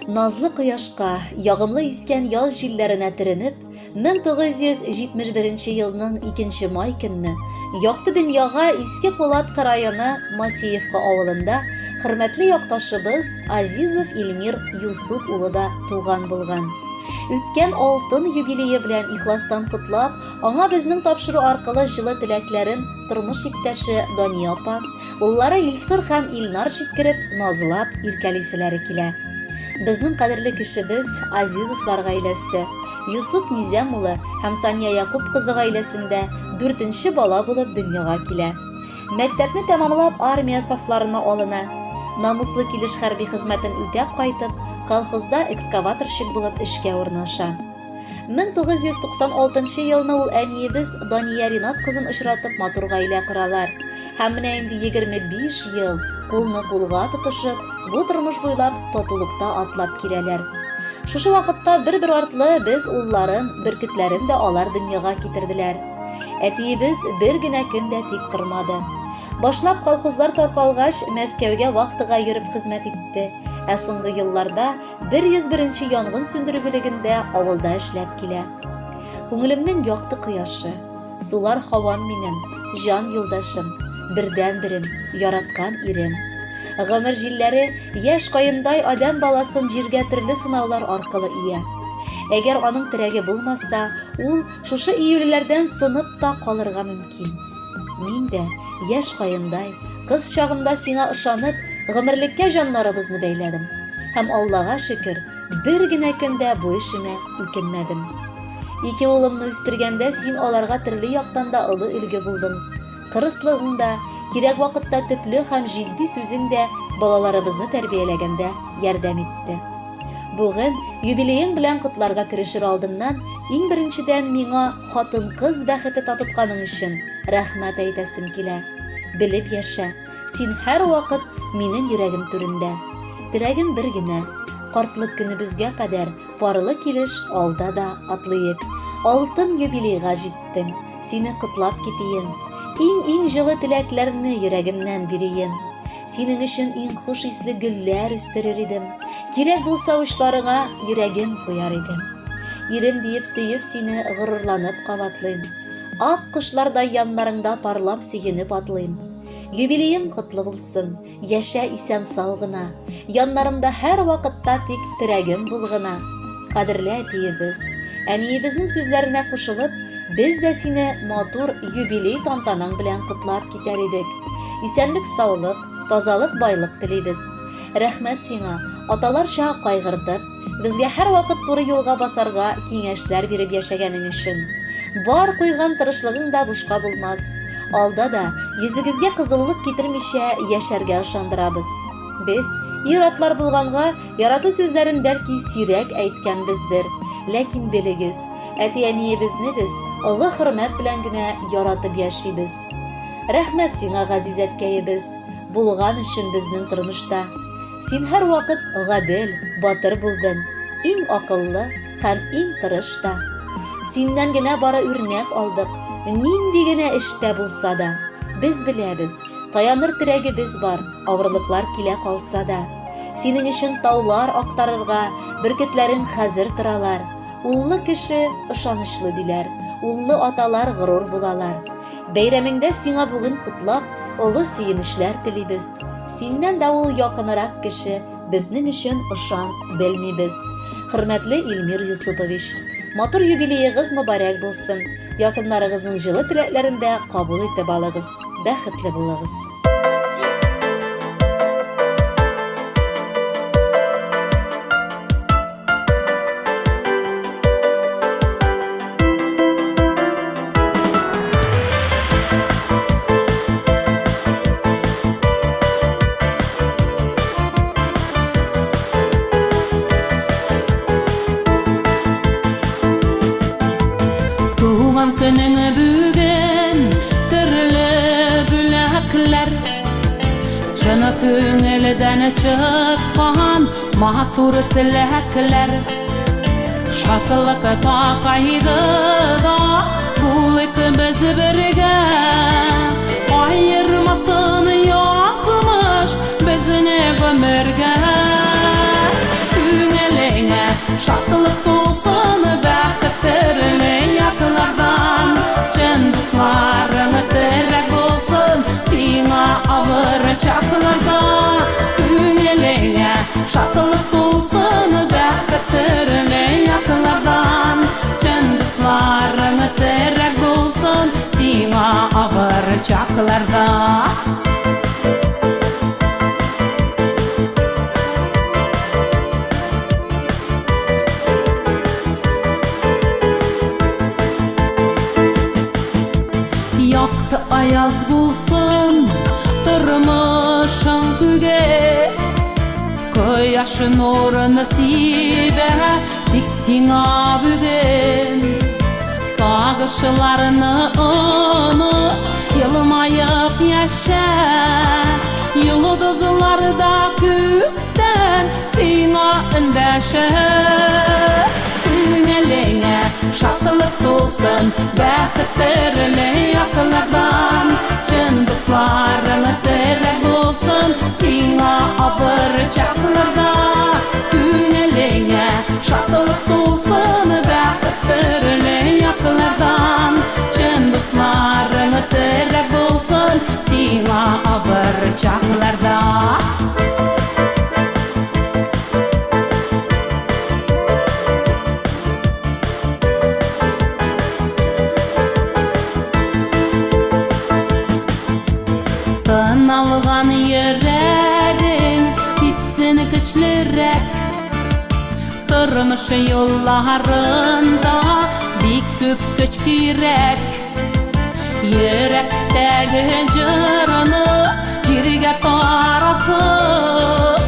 Назлы кояшка, ягымлы искән яз җилләренә төренеп, 1971 елның 2 май көнне якты дөньяга Иске Кулаткы районы Масеевка авылында хөрмәтле якташыбыз Азизов Илмир Юсуп улы да туган булган. Үткән алтын юбилее белән ихластан котлап, аңа безнең тапшыру аркылы җылы теләкләрен тормыш иптәше Дания апа, Уллары Илсур һәм Илнар җиткереп, назлап, иркәлиселәре килә. Безнең кадерле кешебез, Азизовлар гаиләсе, Йосыф Низәм улы һәм Сания Якуп кызы гаиләсендә дүртенче бала булып дөньяга килә. Мәктәпне тәмамлап, армия сафларына алына. Намуслы килеш хәрби хезмәтен үтәп кайтып, колхозда экскаваторщик булып эшкә урнаша. 1996 елны ул әниебез Дания Ринат кызын очратып матур гаилә коралар. Һәм менә инде 25 ел кулны кулга тотышып, бу тормыш буйлап татулыкта атлап киләләр. Шушы вакытта бер-бер артлы без улларын, бөркетләрен дә алар дөньяга китерделәр. Әтиебез бер генә көн дә тик тормады. Башлап колхозлар таркалгач, Мәскәүгә вахтага йөреп хезмәт итте. Ә соңгы елларда 101 нче янгын сүндерү бүлегендә авылда эшләп килә. Күңелемнең якты кояшы, сулар һавам минем, җан юлдашым, бердәнберем, яраткан ирем. Гомер җилләре яшь каендай адәм баласын җиргә төрле сынаулар аркылы ия. Әгәр аның терәге булмаса, ул шушы июлеләрдән сынып та калырга мөмкин. Мин дә, яшь каендай, кыз чагымда сиңа ышанып, гомерлеккә җаннарыбызны бәйләдем. Һәм Аллага шөкер, бер генә көн дә бу эшемә үкенмәдем. Ике улымны үстергәндә син аларга төрле яктан да олы өлге булдың. Кырыслыгың да, кирәк вакытта төпле һәм җитди сүзең дә балаларыбызны тәрбияләгәндә ярдәм итте. Бүген, юбилеең белән котларга керешер алдыннан, иң беренчедән миңа хатын-кыз бәхете татытканың өчен рәхмәт әйтәсем килә. Белеп яшә, син һәрвакыт минем йөрәгем түрендә. Теләгем бер генә, картлык көнебезгә кадәр парлы килеш алда да атлыйк. Алтын юбилейга җиттең, сине котлап китием. Иң-иң җылы теләкләрне йөрәгемнән бирием. Синең өчен иң хуш исле гөлләр үстерер идем. Кирәк булса учларыңа йөрәгем куяр идем. Ирем диеп сөеп сине горурланып кабатлыйм. Ак кошлардай яннарыңда парлап сөенеп атлыйм. Юбилеең котлы булсын, яшә исән-сау гына. Яннарымда һәрвакытта тик терәгем бул гына. Кадерле әтиебез, әниебезнең сүзләренә кушылып, без дә сине матур юбилей тантанаң белән котлап китәр идек. Исәнлек-саулык, тазалык-байлык телибез. Рәхмәт сиңа, аталарча кайгыртып, безгә һәрвакыт туры юлга басарга киңәшләр биреп яшәгәнең өчен. Бар куйган тырышлыгың да бушка булмас. Алда да йөзегезгә кызыллык китермичә яшәргә ышандырабыз. Без, ир-атлар булганга, ярату сүзләрен бәлки сирәк әйткәнбездер. Ләкин белегез, әти-әниебезне без олы хөрмәт белән генә яратып яшибез. Рәхмәт сиңа, газиз әткәебез, булган өчен безнең тормышта. Син һәрвакыт гадел, батыр булдың, иң акыллы һәм иң тырыш та. Синнән генә бары үрнәк алдык, нинди генә эштә булса да. Без беләбез, таяныр терәгебез бар, авырлыклар килә калса да. Синең өчен таулар актарырга бөркетләрең хәзер торалар. Уллы кеше ышанычлы диләр, уллы аталар горур булалар. Бәйрәмеңдә сиңа бүген котлап, олы сөенечләр телибез. Синнән дә ул якынырак кеше безнең өчен ышан, белмибез. Хөрмәтле Илмир Юсупович, матур юбилеегыз мөбарәк булсын. Якыннарыгызның җылы теләкләрен дә кабул итеп алыгыз. Бәхетле булыгыз. Туган көнең бүген төрле бүләкләр Чын күңелдән чыккан матур теләкләр Шатлык та кайгыда булыйк без бергә Аермасын язмыш безне гомергә. Күңел шатлык тулсын, бәхет төрле яклардан. Чын дусларың терәк булсын сиңа авыр чакларда. Күңелеңә шатлык тулсын, бәхет төрле яклардан. Чын дусларың терәк булсын сиңа авыр чакларда. Якты аяз булсын тормышың күге, Кояш нурын сибә тик сиңа бүген. Сагышларны оныт, елмаеп яшә, Йолдызлар да күктән сиңа эндәшә. Күңелеңә шатлык тулсын, бәхет төрле яклардан. Чын дусларың терәк булсын сиңа авыр чакларда. Күңелеңә шатлык тулсын, бәхет төрле яклардан. Чын дусларың терәк булсын сиңа авыр чакларда. Сыналган йөрәгең типсен көчлерәк, Тормыш юлларында бик күп көч кирәк. Йөрәктәге җырны җиргә таратып,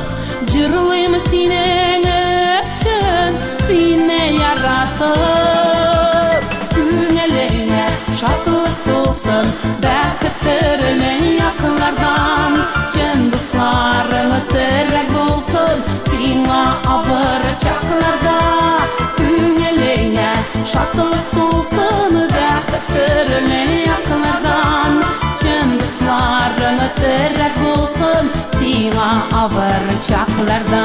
Җырлыйм синең өчен, сине яратып. Күңелеңә шатлык тулсын, бәхет төрле яклардан. Чын дусларың терәк булсын сиңа авыр чакларда. Күңелеңә шатлык тулсын, бәхет төрле яклардан. Чын дусларың терәк булсын сиңа авыр чакларда.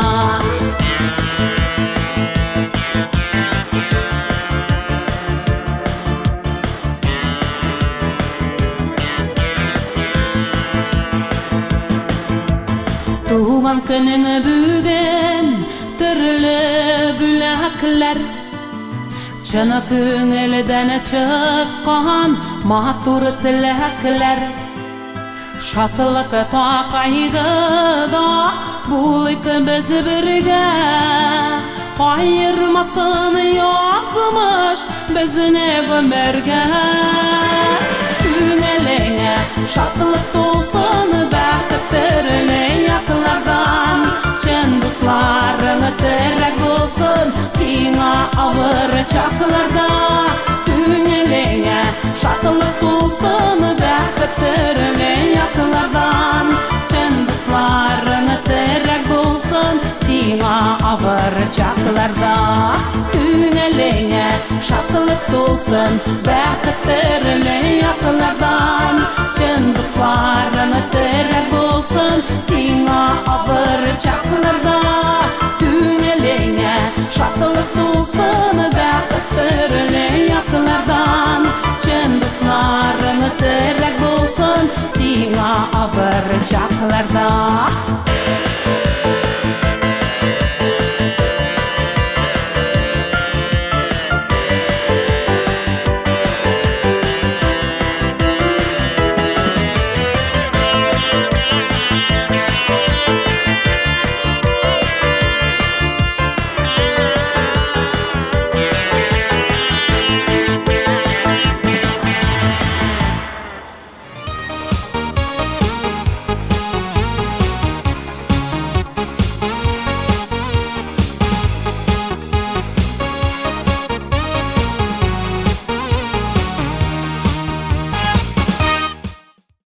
Туган көнең бүген, төрле бүләкләр, Чын күңелдән чыккан матур теләкләр. Шатлыкта, кайгыда булыйк без бергә, Аермасын язмыш безне гомергә. Күңелеңә шатлык тулсын, бәхет төрле яклардан. Чын дусларың терәк булсын сиңа авыр чакларда. Күңелеңә шатлык тулсын, бәхет төрле яклардан. Чын дусларың терәк булсын сиңа авыр чакларда. Күңелеңә шатлык тулсын, бәхет төрле яклардан. Чын дусларың терәк булсын сиңа авыр чакларда. Күңелеңә шатлык тулсын, бәхет төрле яклардан. Чын дусларың терәк булсын сиңа авыр чакларда.